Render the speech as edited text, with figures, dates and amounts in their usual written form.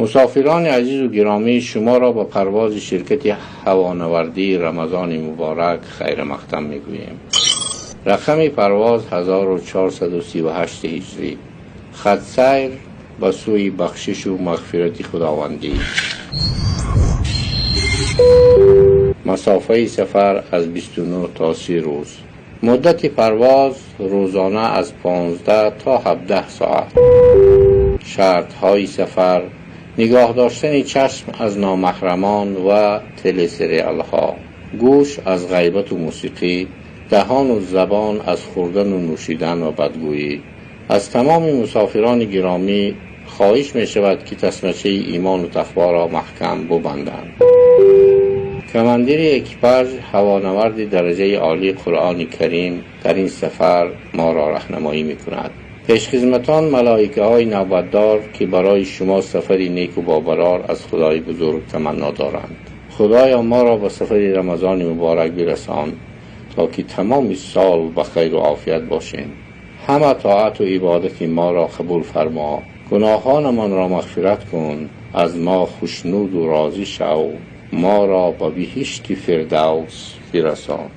Мусофирони азизу гиромӣ, шуморо ба парвози ширкати ҳавонавардии Рамазони муборак хайрмақдам мегӯем. Рақами парвоз 1438 ҳиҷрӣ. Хатсайр ба сӯи бахшишу мағфирати худовандӣ. Масофаи сафар аз 29 то 30 рӯз. Муддати парвоз рӯзона аз 15 то 17 соат. Шартҳои сафар: нигоҳ доштани чашм аз номаҳрамон ва телесериалҳо, гӯш аз ғайбату мусиқӣ, даҳону забон аз хӯрдану нӯшидан ва бадгӯӣ. Аз тамоми мусофирони гиромӣ хоҳиш мешавад, ки тасмачаи имону тақворо маҳкам бубанданд. Командири экипаж, ҳавонаварди дараҷаи олии Қуръони Карим, дар ин сафар моро раҳнамоӣ мекунад. Пешхизматон малоикаҳои навбатдор, ки барои шумо сафари неку бобарор аз Худои бузург таманно доранд. Худоё, моро ба сафари Рамазони муборак бирасон, то ки тамоми сол ба хайру офият бошем. Ҳама тоату ибодати моро қабул фармо, гуноҳонамонро мағфират кун, аз мо хушнуду розӣ шав, моро ба биҳишти Фирдавс бирасон.